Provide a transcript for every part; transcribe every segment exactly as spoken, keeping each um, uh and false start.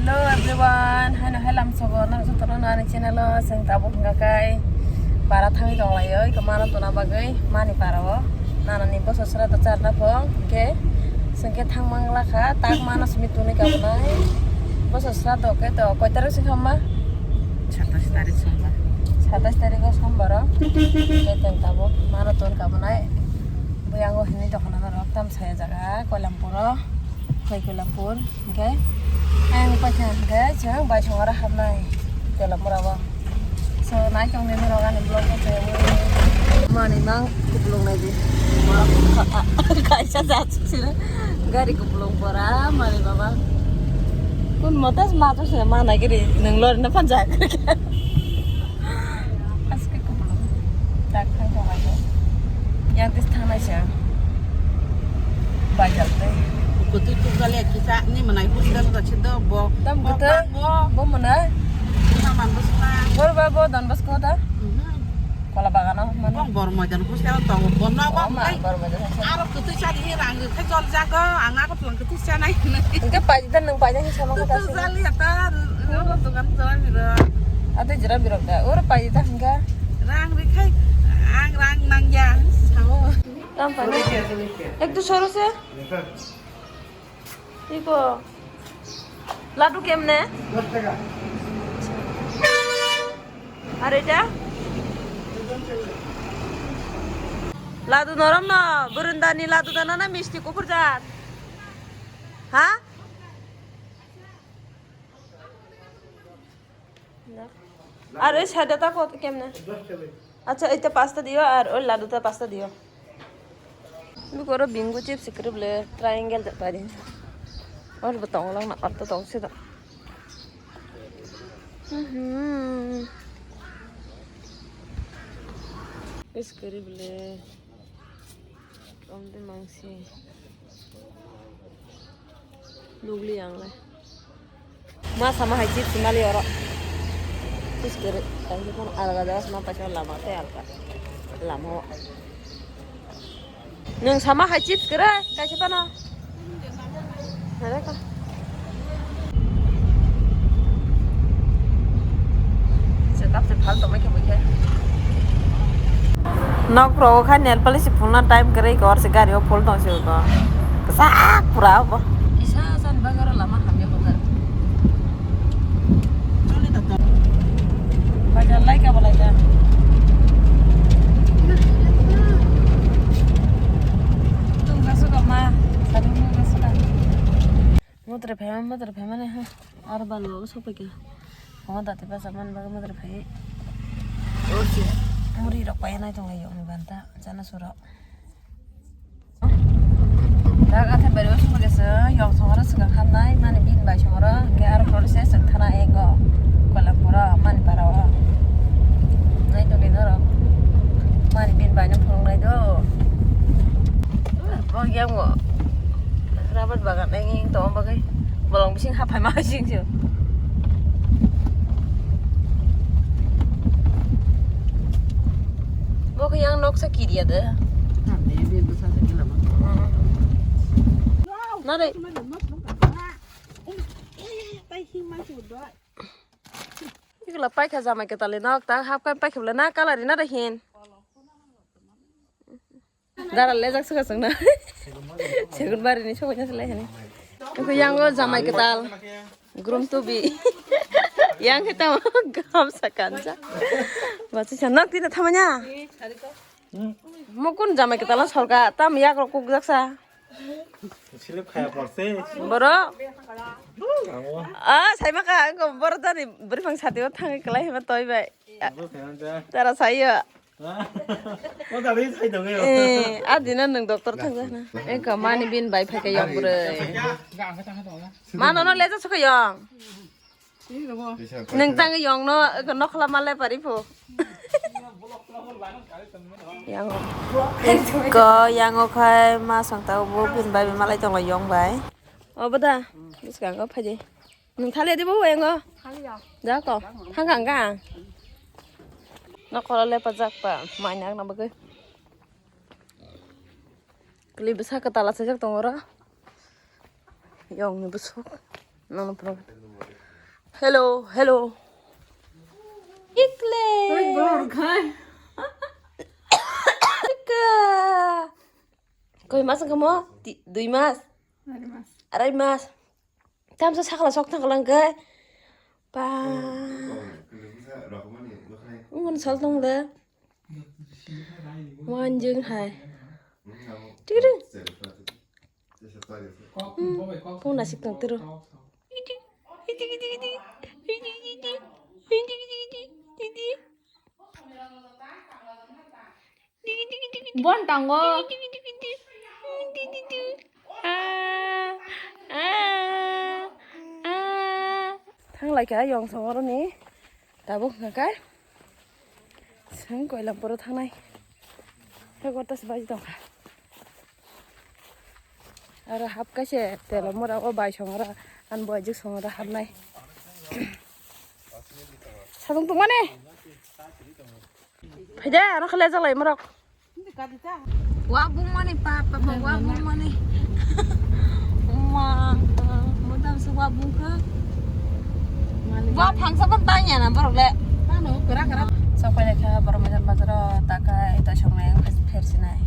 Hello everyone, haino hai lamsogo nang jotono nani channel o chwng tabuk hwnga kai para thangwi tonglaio iko mano tona bagwi mani para o nanani boso srato charna phong hwnkhe chwng khe thang mangla kha tak mano simi tuni kabunai boso srato khe to koi tarik sing khamma satais tarik sombar satais tarik o sombar o hwnkhe chwng tabuk mano ton kabunai buyango hwnwi dokhana norok tam saya jaga Koilampur o. Koi Koilampur, hwnkhe ayang paikha hwnkhe chwng bai songora habnai Koilampur abo. So, nai tongni norok ani vlog o chaywi. Mani mang kupulung nai di. Kaisa jat sini. Gari kupulung bora mani baba. Kun motas ma to sini ma nai giri nang lori na panja. Aske kupulung. Tak thang thang ayo. Yang tis thang nai sa. Bajal tei. Kutui tukjale kisa ni manai hostel ta chido bo. Tam bo kuta. Bo mana? Saman bosna. Bor ba bo Don Bosco ta? Mhm. Kola bagano mana? Bong bor moidan hostel to bo no. Oh, bong ma, kai. Bor moidan hostel. Aro kutui chadi he rang khai jol jago ang ako tulang kutui chanai. Engke pai dan nang pai dan sama kata. Kutui jali ata ro dogan jala biro. Ate jira birok da. Oro pai dan engke. Rang ri khai ang rang nang ya sao. Tam pani. Ek to soro se? Iko. Ladu kemne? Ar eta? Ladu norom no, burundani ladu dana na misti kupur jat? Ha? Ar oi side ta kot kemne? Acha, eta pasta dio ar oi ladu ta pasta dio. Bukoro bingo chips kwrwi le triangle da pari. Or bo tong lang na, or to tong se da. Mhm. Is kwrwi le. Om de mangsi. Nugli ang le. Ma sama hai chips mali oro. Chips kere, kaisa phano alga jaga sama paisa lama tei alga. Lama o. Nwng sama hai chips kere, kaisa phano. Nare ka. Chekap se phal tongmai khe bui khe. Nok rogo khai nail polish phulna time kwrwi khe or se gari o phul tong se uko. Kwchak pura obo. Kisa san bagaro lama hamya kotor. Bajar lai ka balai da. Tung ka suka ma, sadu tung ka suka. Motor phaima, motor phaima ne ha. Ar balu sopika. Omo dati basa man baga motor phai. Osi. Muri rok pai nai tong lai yong banta, chana suro. Dak athe bari o sumui kesa yong songora swkang hamnai mani bin bai songora hingke aro process wng thana ego Kolapuro mani para o nai tongdi norok mani bin bai no phunuknai do bo yango rabar bagan engeng tongma bagwi bolong bising haphai ma sing sio. Bo khe yang noksa kiriya de. Nare. Ikla paikha jamai kwtal nok ta hap kai paikha bole na kalari nare hin. Dara lejak suka sungna. Segun bari ni sokoi na selai hani. Aku yang go jamai kwtal. Groom to be. Yang kita gam sakanja. Baca sana tidak thamanya. Mukun jamai kwtal sorka tam yak rok kuk jaksa. Silip khaya porse. Boro. Ah, saima ka, engko boro tani bwrwi phang sati o thangwi kwlai hima toi bai. Tara sayo. Eh, adina nwng doctor thangjakna. Engka mani bin bai phaikha yong bwrwi. Mano no leja sukha yong. Nwng tang yong no, eko nokhla ma le pari pho. Yango. Eko yango khai ma sangta bo bin bai malai tongo yong bai. Obo da. Bwskango phaidi. Nwng thaliya dibo yango? Thaliya. Jako. Thangkha hwnkha ang. Nokhoro lepajak pa mai nang na bagwi. Kwlwi bwsa kwtal achajak tongo oro. Yongni bwswk. Nono phunuk. Hello, hello. Ikle. Oi, bro, khai. Ika. Koi mas wngkha mo? Ti-, dui mas? Arai mas. Arai mas. Tamsa sakla sok thang lang kai. Pa. Ungun sal tong le. Wan jeng hai. Tiri. Hmm. Kung nasik tong tiro. Bon tango. Thanglai kha yong song oro ni tabuk hwnkha khe chwng Koilampuro thangnai. Egarota se baji tongkha. Aro hap kaise tela mora o bai song oro, ani bo ajuk song oro hapnai. Sadung tongmani. Phaide, ano khe lejak lai morok. Wa bung mani pa, pa, pa, wa bung mani. Uma, mutam se wa bung kha. Wa phangsa pon tanya na borok le. Tano, kera, kera. Sok pai lekha borok mejan bazaro takai to songnai ang pher sinai.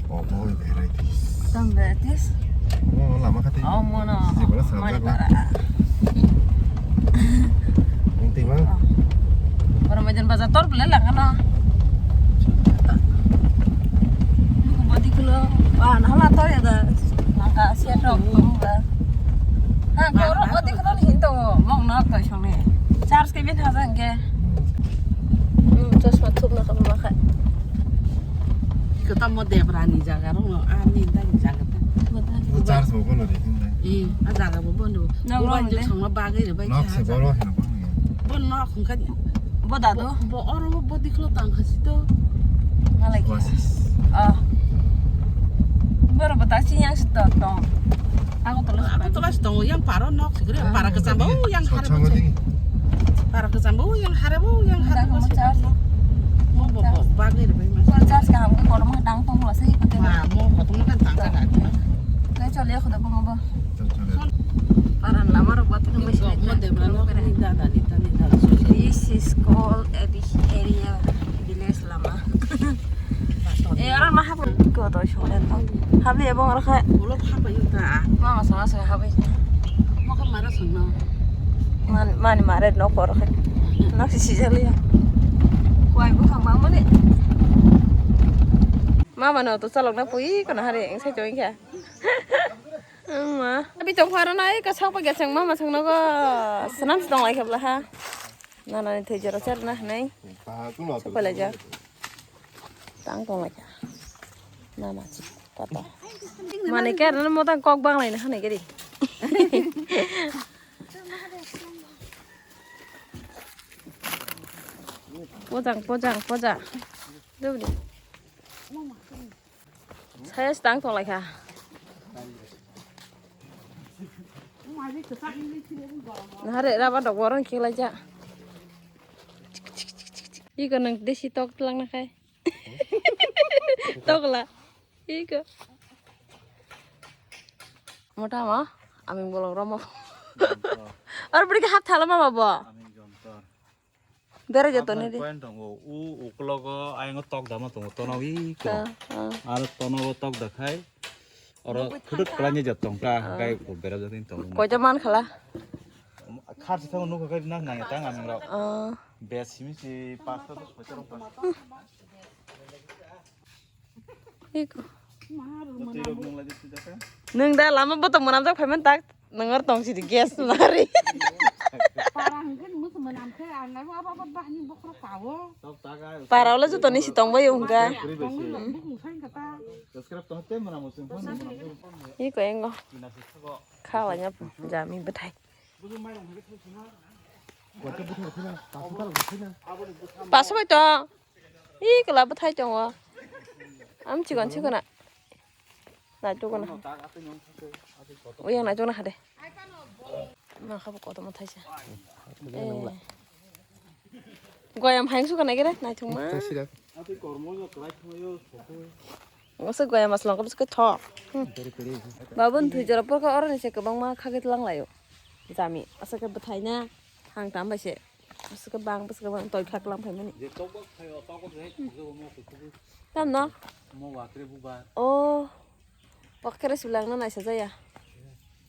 Omo varieties. Tam varieties. Omo lama kati. Omo no. Sisi bola sanjak la. Manipara. Ang timang. Borok mejan bazar tor bele langkano. Nuku bodi kulo. Wah, nah la tor ya da. Langka siya tok. Ha, koro bodi kulo ni hinto. Mong nok to shongne. Charge ke bin haja hingke. Hmm, chosma thupna kabo makha. Iko tamo Debrani jaga rok no, ani dani jaga ta. Bo charge bo bono de hinda. Eh, a jaga bo bono. Nang Uban rong je de. Songma bagwi re bai. Nok se boro hino bono. Bo nok hungka. Bo dado. Bo oro bo diklo tang khasi to. Ngalai. Oasis. Ah. Boro bo ta si yang si to tong. Agartala. Agartala si tongo, yang paro nok sigre, para kwcham bo, yang hare bo. Para kwcham bo, yang hare bo, yang hare bo. Mo bo bo bagwi re bai ma. Charge ka ham ko korom tang tong la sei ko. Ma mo ko tong kan tang ka na. Kai chole ko da bo bo. Paran lama rok bat ko bai. Mo de ma no ni da da ni ta ni da. This is called Abish area, village lama. Eh, oro ma hapung ko to shole to. Habli ebong oro khe. Ulo hapai ta. Mama sama sama hapai. Mo khe mara sungno. Man, mani mare no por khe. Nok si si jali. Kuai bu khang bang mani. Mama no to chalok na pui kono hari eng sai choi khe. Ama. Abi tong pharo nai ka sak pa geseng mama sangno go. Sanam si tong lai khe bla ha. Nana ni thwi jora char na nai. Sokpalai jak. Tang tong lai kha. Mama chi kata. Mane khe arno mo tang kok bang lai na hanai gari. Pojang, pojang, pojang. Dubli. Saya stang tong lai kha. Nahare raba dok borong khe lai ja. Iko nang desi tok tlang na khai. Tok la. Iko. Mota ma, aming bolong romo. Ar beri ke hap thala ma bo. Bera jato ni de. Point tongo, u uklogo ayang tok dama tongo, tono wi ko. Ah, ah. Ar tono tok da khai. Oro khuduk kala ni jat tong ka, ah, kai ko bera jato ni tongo. Koita man khala? Khar si thang nuk kai na nang tang aming rok. Ah. Bes simi si pasta dos koita rok. Iko. Nwng da lama bo tong mwnam jak phaiman tak, nwng or tong sidi gas mari. Para hwnkhe musu mwnam khe ang nai bo abo abo bahni bokhorok kawo. Para ola joto ni si tong bai wngkha. Iko engo. Khala nya jami bwthai. Paso bai tong. Ih, kela bwthai tongo. Am chikon chikon na. Naituk na. Uyang naituk na hade. Ma khabo koto ma thaisa. Eh. Goyam haing suka nai gere, naituk ma. Ngose goyam aslang ko biskit tho. Hmm. Babun thui jora porka oro ni se kwbangma khagit lang layo. Jami, aswk khe bwthai na, hang tam bai se. Aswk khe bang, bwswk khe bang, toi khak lam phaimani. Je tok bok phaio, tok bok hai, je omo kukubu. Tam no? Omo wakre buba. O, wakre sulang na naisa jaya.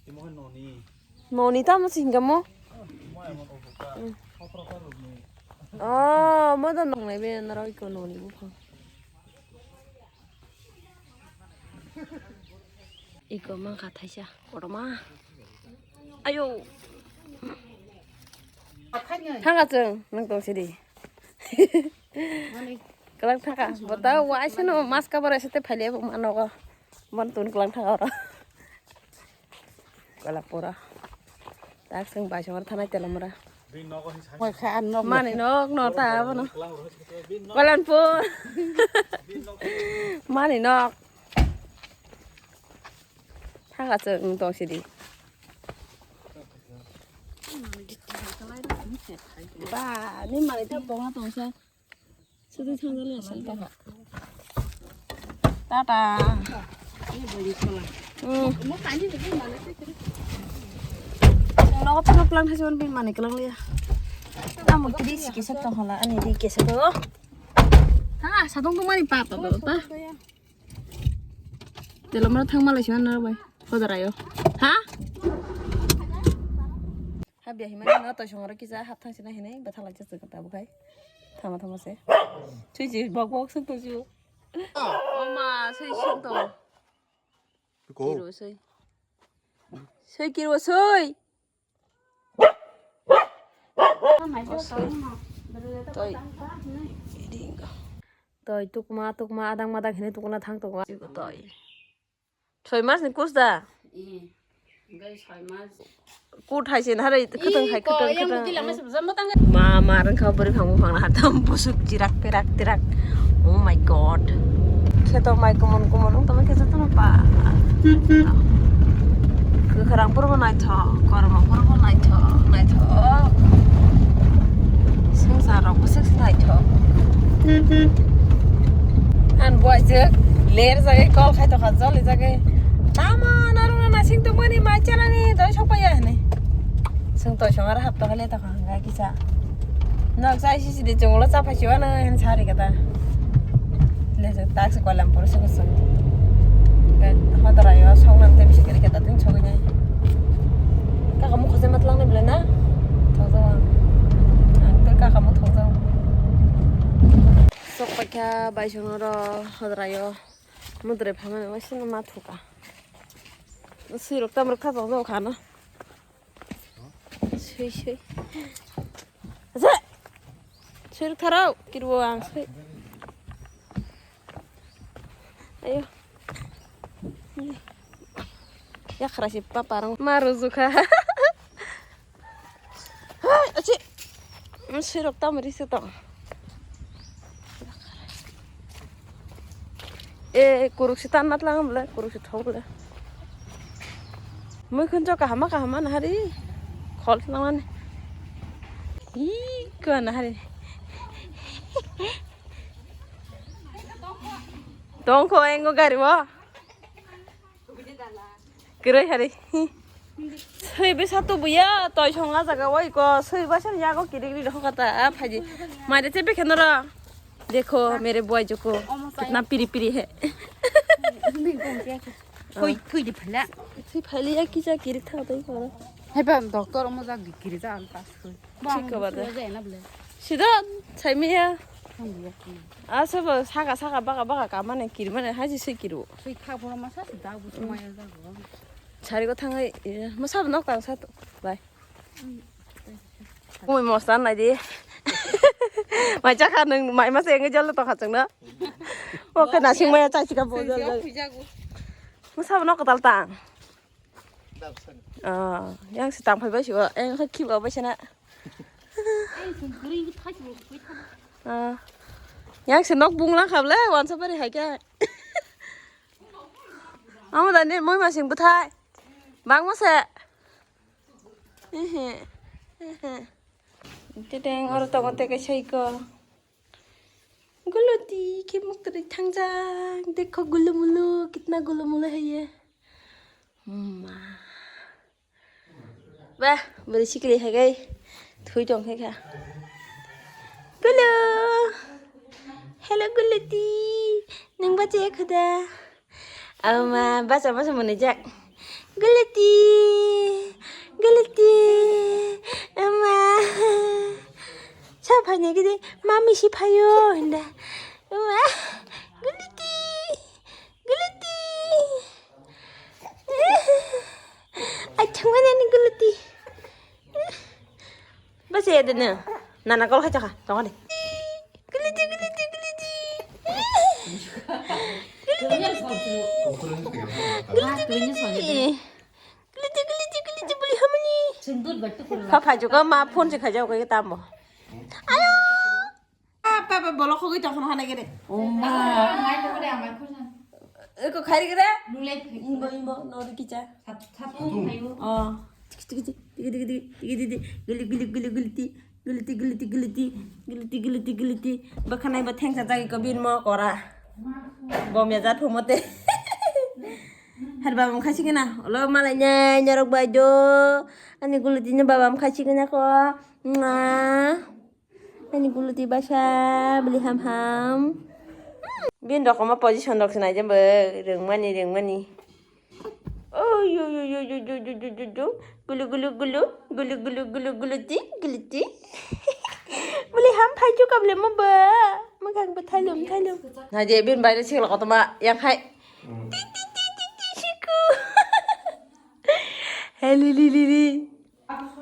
Imo hai noni. Noni tamo singamo? Omo emon obuka. Hmm. Khokro khorokni. O, mo do nongnai be norok iko noni buphang. Iko mankha thaisa kotorma. Ayo. Thanga chwng nang tong sidi. Kalang thaka. Bota waisano mas kabara sete phale manogo. Mon tun kalang thaka oro. Kalapura. Tak seng bai song thanai telamura. Bini nogo hin sai. Moi kha an nok. Mani nok no ta abono. Bini nok. Kalanpur. Bini nok. Mani nok. Thanga se wng tong sidi. Ba, ni mani ta bonga tong sa. Sudi thang le sa ta. Tata. Hmm. Nogo phano klang thaisa bin mani klang liya. Tamo kiri si kisa tong hala ani di kisa to. Ha, sadong tong mani pa pa pa pa. Telomra thang malai sima naro bai. Hodarayo. Ha? Habya himani no toisong oro kisa hap thang sina hinai bathalai cha chwkata bukhai. Thama thama se. Chuji bok bok sung to ju. Oma sui sung to. Ko. Kiro sui. Sui kiro sui. Toi. Toi tukma tukma adang madang hinai tukuna thang tukma. Toi. Soi mas ni kus da? Ih, gai soi mas. Kut hai sin harai khwtwng hai khwtwng khwtwng. Ma ma rang kha bwrwi phang buphang na hatam busuk jirak perak tirak. Oh my god. Kheto mai kumon kumon wng tongma khe jotono pa. Kwkhrang purbo naithok, kormo purbo naithok, naithok. Swngchar rok bwswk se naithok. Ang buaijwk ler jagwi kol khai tongkha, joli jagwi. Tamo norokno nasing tongmani mai chanani doi sokpaiya hinwi. Chwng toisong aro hap tongkha le tongkha hwnka kisa. Nok chai sisi de chwnglo chaphai siwano hinwi sari kata. Le jwk tak se koilam puro se kusum. Hwnkhe hotoraio soknang tei bisi kwrwi kata tini sogwi nai. Kaka mukha se matlang ni belai na? Thokjao ang. Ang tei kaka muk thokjao. Sok paikha bai songno ro hodrai o. Mudre phamani waisano ma thuka. Sui rok tam rok kha jok jok kha no. Sui sui. Asa. Sui rok tharau kirwo ang sui. Ayo. Yakhra si papa rang ma rujukha. Hai, achi. Sui rok tam ri se to. E, kuruk si tan matlang bole, kuruk si thok bole. Mui khun jo kahama kahama nahari. Khol langmani. Hi, ko nahari. Tongkho engo gari bo. Kwrwi hari. Sui bisa tubuya, toi song a jaga o iko, sui basa ni yago kirik ri rokha ta, a phaidi. Mai de chepe kheno ro. Dekho, mere buai joko. Omo sai. Kitna piri piri hai. Thui, thui di phala. Thui phali ya kisa kirik tha tai ko. Hai pa doctor omo ja kirik ja al pas ko. Thik khabar de. Sida, saimiya. Asa bo saka saka baka baka kamane kirmane haji se kiru. Sari go thangai, masa bo nok tang sa to. Bai. Ui mosta nai di. Mai chakha nung mai masa engai jalo to khachang na. Oke nasing maya chai chika bo jalo. Masa bo nok tal tang. Ah, yang se tang phai bai siwa, yang kha khiba bai sana. Ah, yang se nok bungla khable, wansa bari hai khe. Amo da ne moi masing bwthai. Bang mo se. Ehe. Ehe. Teteng oro tongo teke saiko. Guloti khe muktrwi thangjak. Dekho gulumulu, kitna gulumulu hai ye. Ma. Ba, bwrwi sikli hai kai thui tong khe kha. Gulu. Hello, Guluti. Nwng bachaya khuda? Ama, bacha masa mwnwi jak. Guluti. Guluti. Ama. Sa phaini gidi, mami si phayo, hinda. Ama. Guluti. Guluti. Ai, thangmani ani guluti. Bachaya de no. Nana call khai chakha, tongani. Guluti, guluti, guluti. Guluti, guluti, guluti, buli hamani. Pha pha juka ma phone se khaja ko tambo. Ayo. Apa apa bolok hogoi tong hana gede. Oma. Eko khairi gede. Imbo imbo no de kicha. Oh. Tiki tiki tiki tiki tiki tiki. Gili gili gili gili ti. Gili ti gili ti gili ti. Gili ti gili ti gili ti. Bakhanai ba thengsa jagi ko bin mo kora. Bom ya jat phumote. Har babam khasi kena. Olo malai nyai nyorok bai do. Ani guluti ni babam khasi kena ko. Nga. Ani guluti basa bili ham ham. Bin rokoma position rok sinai jembo rengmani rengmani. Oy oy oy oy oy oy oy oy oy. Gulu gulu gulu gulu gulu gulu gulu ti gulu ti. Bili ham phai chu kam le mo ba. Magang ba thailum thailum. Na je bin bai sikla kotoma yang khai. Ti ti ti ti ti siku. He li li li li.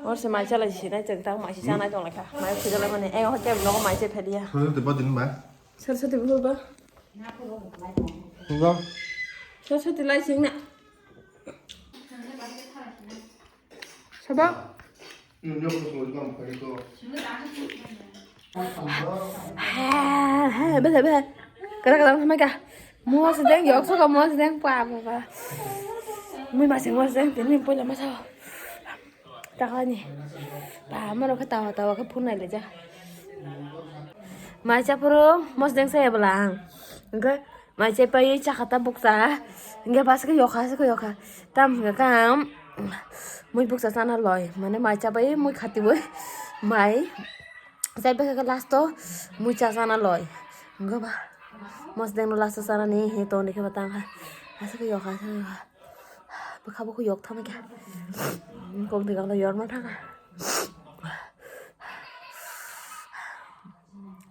Or se mai chala si nai cheng tang mai si chanai tong lekha. Mai khujala mane eng hote vlog mai se pheliya. Sir sir te ba din ba. Sir sir te ba ba. Ba. Sir sir te lai sing na. Saba. Bela bela. Kada kada sama ka. Mo sedeng yok so ka mo sedeng pa pa pa. Mui masing mo sedeng tini poila masa. Takani. Ba maro kha tawa tawa kha phunai le ja. Mai cha phuru mosdeng saya bwla ang. Hwnkhe mai cha pai cha kha ta bukcha. Hwnkhe ba se khe yokha se khe yokha. Tam hwnkhe kha ang mui bukcha chana loi. Mane mai cha pai mui khati boi. Mai. Chai pai kha last o mui cha chana loi. Hwnkhe ba mosdeng no last o chanani he toni khe ba tang kha. Aswk yokha aswk yokha. Bwkha bwkha yok thangma khe. Kok de galo yorma thanga.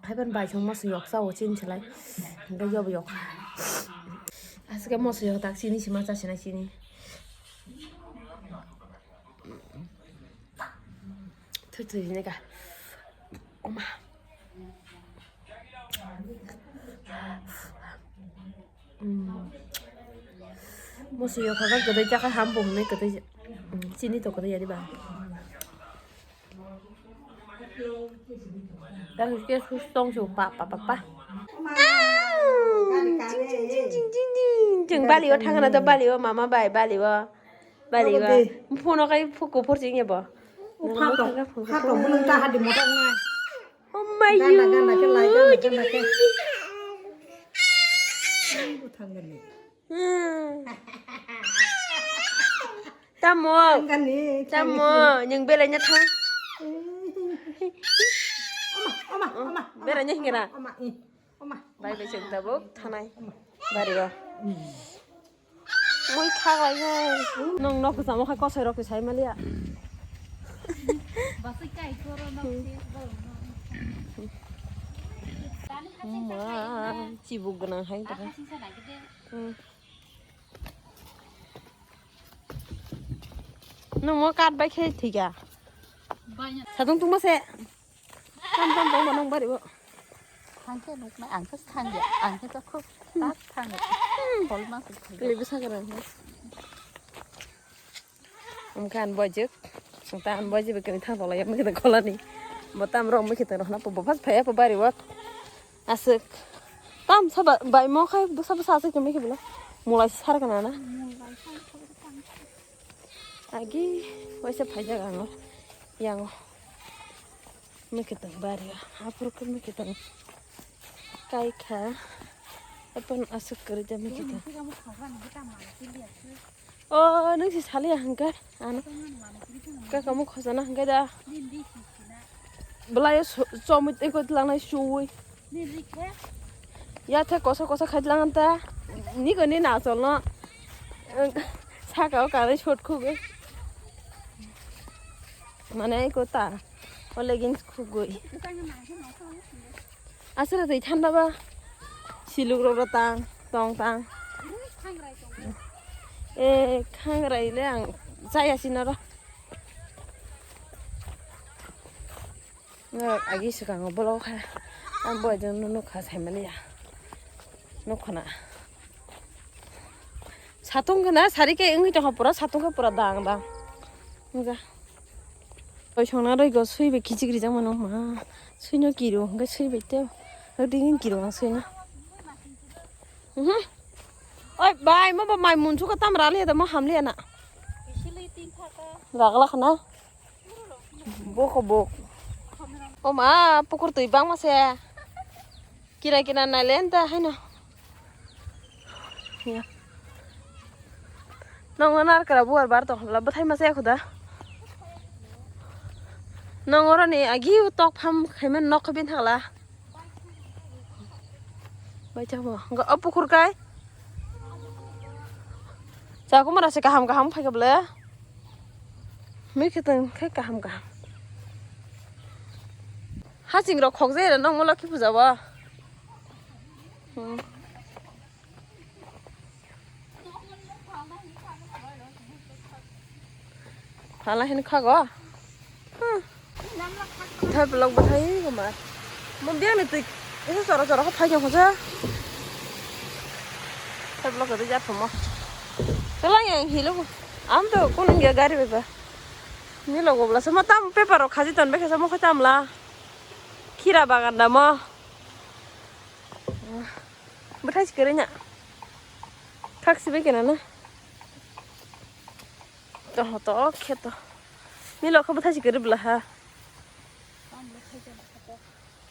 Haiban bai song masa yok sao chini silai. Hingke yobo yok. Aswk masa yok tak chini sima cha sinai chini. Thwi thwi hinai ka. Oma. Mm. Musi yo khaga kwdwi chakha ham bo hinwi kwdwi, mm, chini to kwdwi ya diba. Tang ke sus tong su pa pa pa pa. Jing jing jing jing jing jing. Jing bali o thangna to bali o mama bai bali o. Bali o. Phone o kai phuku phor jing ya bo. Phato phato bulung ta hadi motor na. Oh my. Gana gana ke lai gana gana ke. Ai, bu thang gani. Hmm. Tamo. Thang gani, thang gani. Tamo, nyung belai nya thang. Oma, oma, oma, oma. Belai nya hingra. Oma, ih. Oma. Bai bai chwng tabuk thanai. Bari o. Hmm. Mui kha lai hai. Nong nok samo kha kosoi rok sai maliya. Basai kai koro nok se borok no. Ma, chibuk gwnang hai ta. Hmm. Nung mo kat bai khe thika. Satung tungma se. Tam tam tong manung bari bo. Thangke nukna ang khe thangya, ang khe to khub tak thangya. Kolma se thangya. Kili bisa kana. Umkan bojik. Sungtan bojik bikini thang tolai mui kita kolani. Botam rong mui kita rohna po bofas phaya po bari bo. Asik. Tam saba bai mo khai busa busa asik mui kibula. Mulai sar kana na. Agi waisa phaijak ang o. Yang o. Mikitang bari o. Apur ke mikitang. Kai kha. Epan asuk kerja mikitang. O, nung si saliya hwnkhe, ano. Kaka mo khojana hwnkhe da. Belai so-, chomwi tei koi tlangnai chuwi. Ya the kosa kosa khai tlang ta. Ni ko ni na chol no. Saka o kanai shot khugwi. Mane ko ta. O leggings khugwi. Aswk twi thanda ba. Siluk rok tang, tong tang. Eh, khangrai le ang chaya sinaro. Agi swkango bolok kha. Ang bo jong nuk kha saimaliya. Nuk khana. Satung khana sari ke wngwi tongkha pura, satung khe pura dang dang. Wngkha. Oi songna roi go sui bai kichik rijak mano ma. Sui no kiru hwnkhe sui bai teo. Dingin kiru ang sui no. Mhm. Oi bai mo ba mai mun suka tam rali da mo hamli ana. Ragla khana. Boko bok. O ma pukur twi bang ma se. Kira kira nai le nta haino. Ya. Nong na nar kara buar bar tong hla bwthai ma se khuda. Nong oro ni agi tok pham khaiman nok khabin thakla. Bai cha bo. Ga o pukur kai. Cha kumara se kaham kaham phai kable. Mi khitang khai kaham kaham. Haching rok khokjai rw nokmo Lokhi puja o. Hmm. Phala hin khago. Hmm. Thai block bo thai goma. Mo biang ni twi. Isa chora chora kha phai jang kha. Thai block ri ja thomo. Kala yang hilo. Am to kun gari beba. Ni logo bla sama tam paper rok khaji ton bekhe samo khatam la. Khira bagan da mo. Bwthai si kwrwi na. Khak si bai kena na. To to khe to. Ni lokho bwthai si kwrwi bla ha.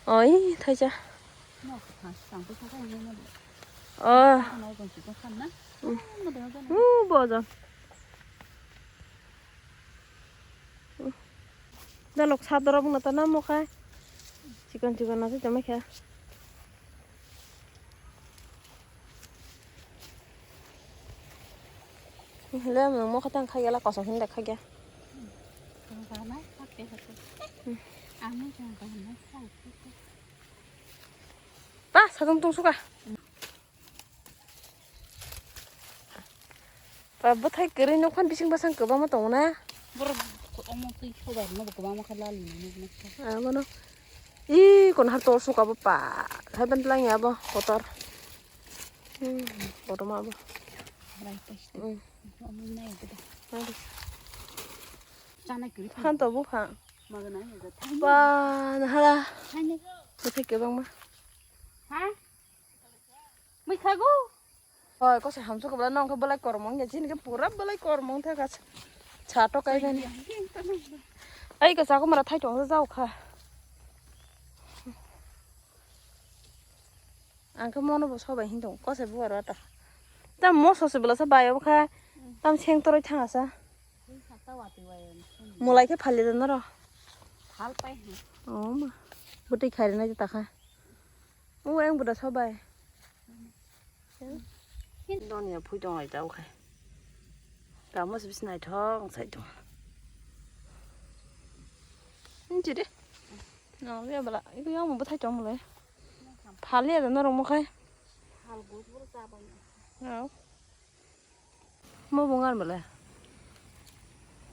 Oi thaisa. Oh. U bojon. Dalok sadorok no ta namo kha. Chikon chikon no tamo kha. Hele mo khatang kha gela kosom hin da kha gya. Ta satung tung suka. Pa bwthai kwrwi nokphani bising bwsang kwbangma tongo na? Borok omo twi sobai rwma bo kwbangma khe lali nini. Abono. Ih, kon har tor suka bo pa. Hai ban tlang ya bo kotor. Hmm, kotor ma bo. Rai pai. Hmm. Omo nai gede. Nadi. Chanai kwrwi. Han to bu pha. Maga nai ya. Pa, nahara. Hai ne. Bwthai kwbangma. Ha? Mui khago. Hoi, kose hamsu kobla nong khe belai kormo wngya, chini khe pura belai kormo wngtha kha. Cha to kai gani. Ai ka chako mara thai tong jao kha. Ang khe mono bo sobai hin tong, kose buar wata. Tam moso se bela sa bai kha. Tam seng toroi thang asa. Mulai khe phali da noro. Phal pai. Oh ma. Bwtwi khairina ta kha. O ang buda sobai. Donya phui tong ai tau khai. Tamo se bis naithok sai tong. Inchi de. No, ya bala. Iku yang mo bwthai tong le. Phali ya no rong mo khai. Phal gu gu sa bai. No. Mo bungar mala.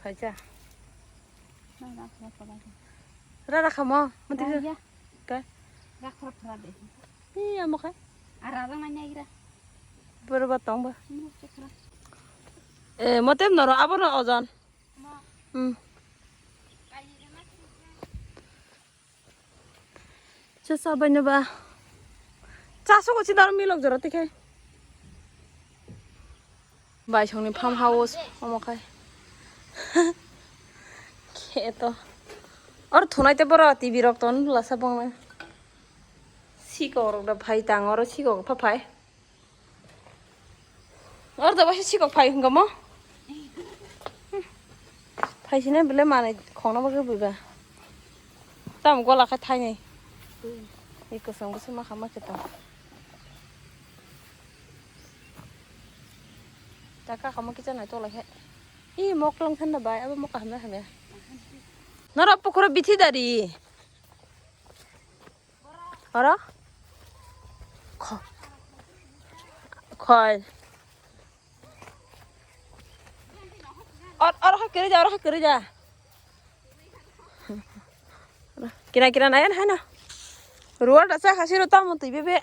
Phaisa. Rara khamo, mati. Rara ya. Ka? Rakhra phra de. Iya mo kai. Ara rang nanya ira. Berba tong ba. Mo chekra. Eh, motem noro abono ojon. Mo. Hmm. Cha cha bai no ba. Cha sugo chi daro milok jora tikhai. Bai songni farm house omo khai. Khe to. Or thunai te bora T V rok ton lasa bongna. Sikok rok da phai tang oro sikok pha phai. Or da basi sikok phai hingamo. Phaisina bile manwi khongna bagwi buiba. Tam gola khe thainwi. Iko song bwswk makha makhe tong. Ta kaka mo kicha nai tolai khe. I moklang thanda bai abo mokha hamya hamya. Noro pukhuro bithi dari. Oro? Kho-, khoi. Or, oro ha kiri ja, oro ha kiri ja. Kira kira nayan hai na. Ruwa da sa khasi ro tamu tui bebe.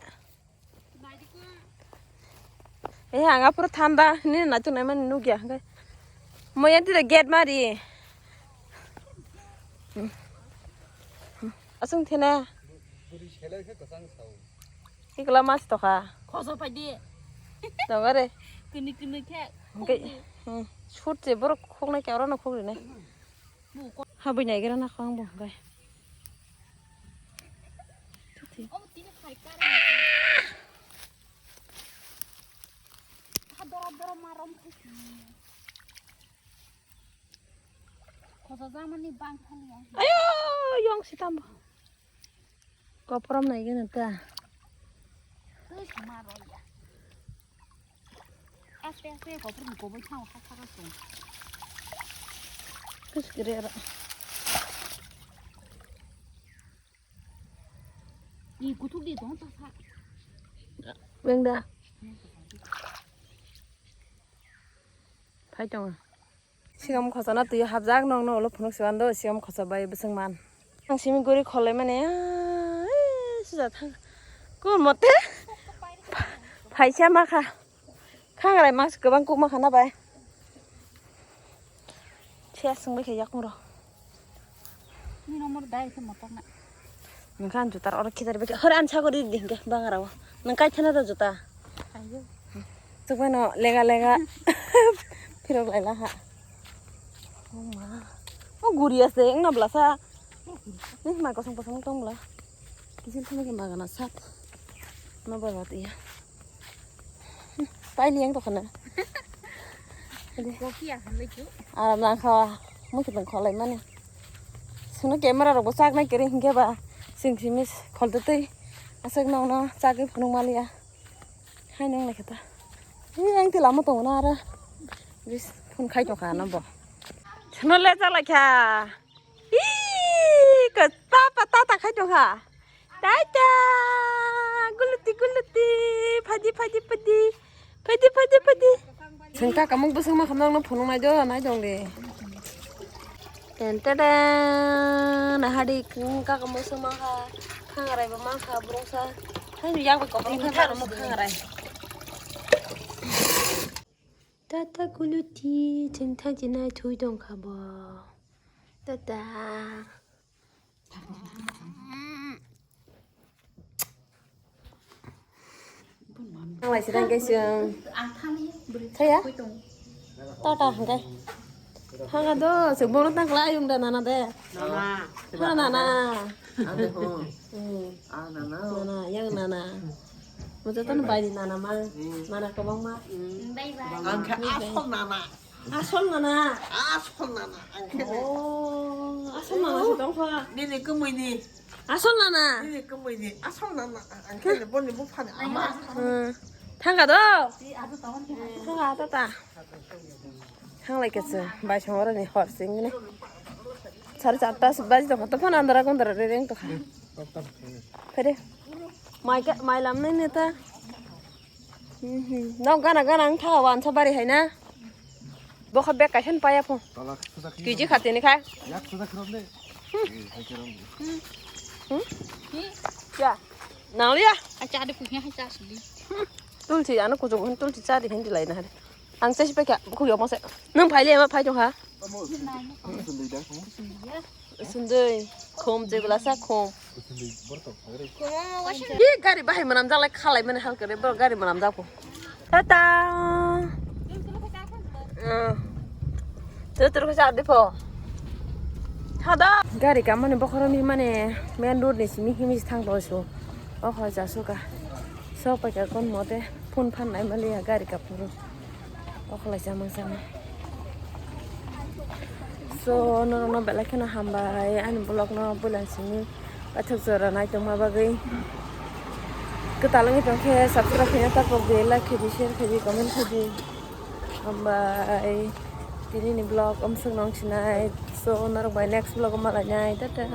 Eh, anga pura thanda ni na tu nai mani nugya. Moya tira gate mari. Asung thena. Ikla mas tokha. Khoso phaidi. Tongare. Kini kini khe. Hingke, hmm, sut je borok khoknai khe orono khokrinai. Habui naigra na khong bo hingke. Omo tini khai kar. Ha dora dora marom khai. Khosa jamani bang khali ya. Ayo, yong sitam bo. Koprom nai gana ta. Tui sama roi ya. Aste aste koprom ni koboi thang ha ha song. Kus kere ra. I kuthuk di tong ta sa. Bengda. Phai tongo. Sigam khosana twi hapjak nokno ulo phunuk se mando sigam khosa bai bwswk man. Ang simi guri kholai mani, ah, suja thang. Kun mote. Phaisa makha. Khangrai mas kwbang kuk makha na bai. Siya sung bai khe yakung ro. Ni nomor dai khe motor na. Nang kan jutar oro khidar bai khe. Hore an sagori di hingke bangarao. Nang kai thana da juta. Ayo. Tukmano lega lega. Phirok lai laha. Oh ma. Oh guri ase, engna bla sa. Ni ma kosong kosong tong bla. Kisil thani ke magana sat. No ba bat iya. Pai liang to khana. Kopi ya, hal itu. Aram lang khawa. Mo kitang kholai mani. Suno camera rok bo chak nai kere hingke ba. Sing simis khol to tei. Aswk nong no chagwi phunuk maliya. Hai nang naikhe ta. Ui, ang tei lama tongo na ara. Bis phone khai tongkha na bo. Chwngno le cha laikha. Ih, ka ta pa ta ta khai tongkha. Ta ta. Guluti guluti. Phadi phadi phadi. Phadi phadi phadi. Chwng kaka mung bwswk ma khamnang no phunuk nai do nai dong de. Ten ten ten, nahadi kung kaka musu mangkha, khangarai bo mangkha, borok sa. Hai yang bai kopor kha karo mo khangarai. Tata kuluti, chwng thang chinai thui tong kha bo. Tata. Ang lai sirang khe chwng. Saya? Tata hingke. Hanga do, chwng bono tang khlai ayung da nana de. Nana. Ha nana. Ade ho. Hmm. Ah, nana. Nana, yang nana. Mo joto no bai di nana ma. Hmm. Nana kwbang ma. Hmm. Bye bye. Ang khe asol nana. Asol nana. Asol nana. Ang khe. Oh, asol nana se tong kha. Nini kwmwi ni. Asol nana. Nini kwmwi ni. Asol nana. Ang khe boni buphani ama. Hmm. Thanga do. Thanga tata. Thanglai khe chwng bai songoroni hor singni. Sare charta baji tongkha, tongphano andara gondara rereng tongkha. Phaide. Mai ka, mai lamnai neta. Mhm. Nok gana gana wng thaga wansa bari hai na. Bokha bek kaisa paya pho. Kiji khatini khai. Yak suda khrom de. Hmm? Ya. Nang liya. Acha de punya acha suli. Tulsi ano kuchuk hun tulsi cha de hindi lai na hari. Ang cha si pekha khuk yok mose. Nang phai le ma phai tong ha. Sundui khom je bela sa khom. Hi gari bahai manam jalai khalai mane halka re bro gari manam jako. Tata. Tutur khe cha de pho. Hada. Gari kamani bokhoroni mane main road ni simi himi thang do so. O hoi ja suka. So paika kon mote phone phan nai maliya gari kapuru. O kholai chamang chamang. So norokno belai kheno hambai ani vlog no bulan simi paithak jora naitongma bagwi. Kwtal wngwi tongkhe subscribe khaina tapok di, like khaidi, share khaidi, comment khaidi. Hambai, tini ni vlog omswk nong sinai. So norok bai next vlog o malainai. Tata.